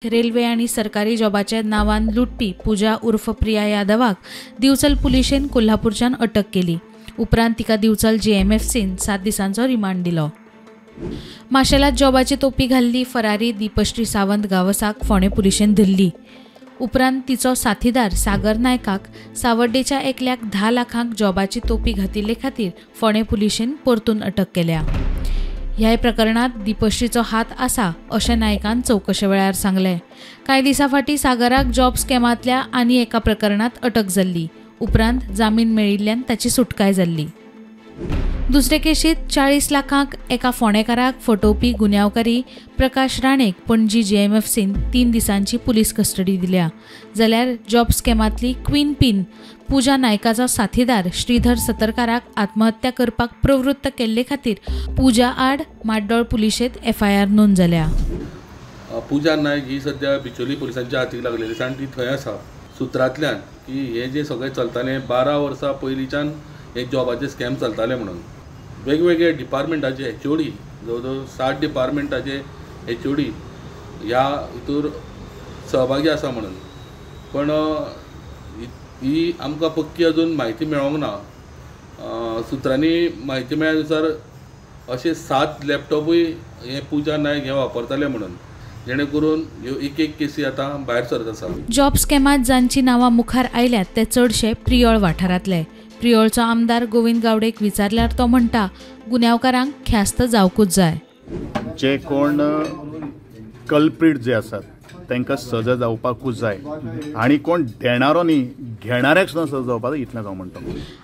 Railway आनी सरकारी जॉबाच्या नांवान लुटपी पूजा उर्फ प्रिया यादवाक दिवचल पुलिशेन कोल्हापूरच्यान अटक केली. उपरांत तिका दिवचल जीएमएफसीन 7 दिसांचो रिमांड दिलो. माशेलात जॉबाची तोपी घाल्ली फरारी दीपश्री सावंत गावसाक फोंडें पुलिशेन धरली. उपरांत तिचो साथीदार सागर नायकाक सावर्डेच्या एकल्याक 10 लाखांक जॉबाची तोपी घातिल्ले खातीर फोंडें पुलिशेन परतून अटक केल्या. ह्याय प्रकरणात दीपश्रीचो हात आसा अशें नायकान चवकशे वेळार सांगलें. कांय दिसां फाटीं सागराक जॉब स्कॅमांतल्या आनी एका प्रकरणात अटक जाल्ली. उपरांत जामीन मेळिल्ल्यान ताची सुटकाय जाल्ली. दुसरे केशीत 40 लाखांक एका फोंडेकाराक फटोवपी गुन्यांवकारी प्रकाश राणेक पणजी जीएमएफसीन 3 दिसांची पुलीस कस्टडी दिल्या. जाल्यार जॉब स्कॅमांतली क्वीन पिन पूजा नायकाचो साथीदार श्रीधर सतरकाराक आत्महत्या करपाक प्रवृत्त केल्ले खातीर पूजा आड माड्डोळ पुलिशेंत एफआयआर नोंद जाल्या. पूजा नायक ही सद्या बिचोली पुलिसांच्या हातीक लागलेली आसा आनी ती थंय आसा. सुत्रांतल्यान की हे जे सगळें चलतालें 12 वर्सां पयलींच्यान हे जॉबाचे स्कॅम चलताले म्हणून वेगवेगळे डिपार्टमेंटाचे एचओडी, जवळ जवळ 60 डिपार्टमेंटाचे एचओडी ह्या हितूर सहभागी आसा म्हणून, पण ही आमकां पक्की अजून म्हायती मेळोंक ना. सुत्रांनी म्हायती मेळ्ळ्या नुसार अशे 7 लॅपटॉपूय हे पूजा नायक हे वापरताले म्हणून, जेणे करून ह्यो एक एक केसी आतां भायर सरत आसा. जॉब स्कॅमांत जांची नांवां मुखार आयल्यात ते चडशे प्रियोळ वाठारांतले. प्रियोळचो आमदार गोविंद गावडेक विचारल्यार तो म्हणटा, गुन्यांवकारांक ख्यास्त जावकूच जाय. जे कोण कल्प्रीट जे आसात तांकां सजा जावपाकूच जाय आनी कोण देणारो न्ही घेणाऱ्याक सुद्दां सजा जावपाक जाय, इतलेंच हांव म्हणटा.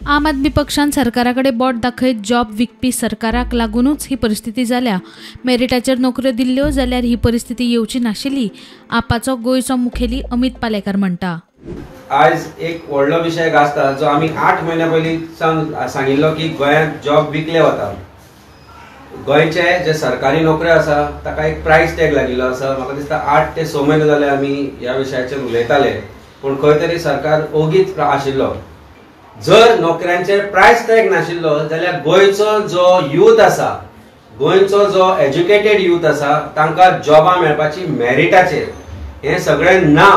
आम आदमी पक्षान सरकारा कडेन बोट दाखयत जॉब विकपी सरकाराक लागुनूच ही परिस्थिती जाल्या. मेरिटाचेर नोकऱ्यो दिल्ल्यो जाल्यार ही परिस्थिती येवची नाशिल्ली, आपाचो गोंयचो मुखेली अमित पालेकार म्हणटा. आयज एक व्हडलो विशय गाजता जो आमी 8 म्हयन्या पयलीं सांगिल्लो की गोंयांत जॉब विकले वता. गोंयचे जे सरकारी नोकऱ्यो आसा ताका एक प्रायस टॅग लागिल्लो आसा. म्हाका दिसता 8 ते 6 म्हयने जाले आमी ह्या विशयाचेर उलयताले, पूण खंय तरी सरकार ओगीच आशिल्लो. जर नोकऱ्यांचेर प्रायस टॅग नाशिल्लो जाल्यार गोंयचो जो यूथ आसा, गोंयचो जो एज्युकेटेड यूथ आसा तांकां जॉबां मेळपाची मेरिटाचेर हें सगळें ना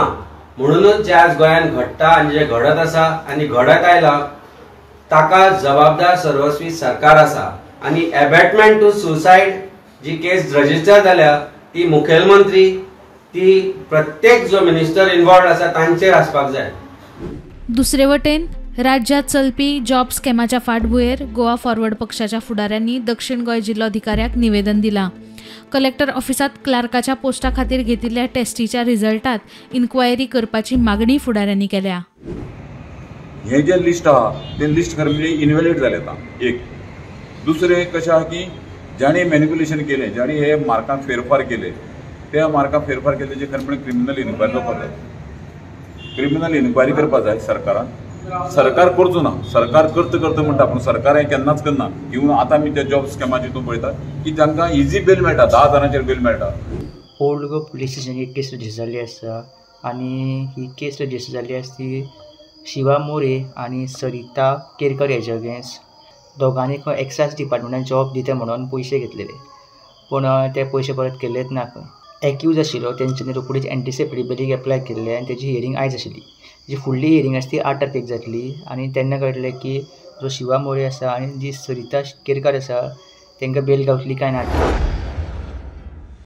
म्हणूनच जे आज गोंयांत घडटा आनी जे घडत आसा आनी घडत आयला ताका जबाबदार सर्वस्वी सरकार आसा. आनी एबेटमेंट टू सुसायड जी केस रजिस्टर जाल्या ती मुखेलमंत्री, ती प्रत्येक जो मिनिस्टर इन्वॉल्व आसा तांचेर आसपाक जाय. दुसरे वटेन राज्यात चलपी जॉब स्कॅमाच्या फाटभुंयेर गोवा फॉरवर्ड पक्षाच्या फुडाऱ्यांनी दक्षिण गोंय जिल्लोधिकाऱ्याक निवेदन दिलां. कलेक्टर ऑफिसांत क्लार्काच्या पोस्टा खातीर घेतिल्ल्या टेस्टीच्या रिझल्टात इन्क्वायरी करपाची मागणी फुडाऱ्यांनी केल्या. हे जे लिस्ट आहा ते लिस्ट खरें म्हणजे इनव्हॅलिड जालें आतां. एक दुसरें कशें आहा की जाणी मॅनिप्युलेशन केलें, जाणी हे मार्कांत फेरफार केले, त्या मार्कांत फेरफार केले तेजे खरें म्हणजे क्रिमिनल इन्क्वायरी जावपाक जाय. क्रिमिनल इन्क्वायरी करपाक जाय सरकारान. सरकार करचो ना, सरकार करता करता म्हणटा, पूण सरकार हें केन्नाच करना. इवन आतां आमी त्या जॉब स्कॅमाचे हितून पळयता की तांकां इजी बेल मेळटा, 10 हजारांचेर बेल मेळटा. ओल्ड गोवा पुलीस स्टेशनाक एक केस रजिस्टर जाल्ली आसा आनी ही केस रजिस्टर जाल्ली आसा ती शिवा मोरे आनी सरिता केरकर हेजे अगेन्स्ट. दोगांनी खंय एक्सायज डिपार्टमेंटान जॉब दिता म्हणून पयशे घेतलेले, पूण ते पयशे परत केल्लेच ना. खंय एक्यूज आशिल्लो तेंच्यांनी रोखडीच एंटीसेप्टी बेलीक एप्लाय केल्लें आनी तेजी हियरींग आयज आशिल्ली. जी फुडली हियरींग आसा ती 8 तारखेक जातली आनी तेन्ना कळटलें की जो शिवा मोरे आसा आनी जी सरिता केरकर आसा तांकां बेल गावतली काय ना.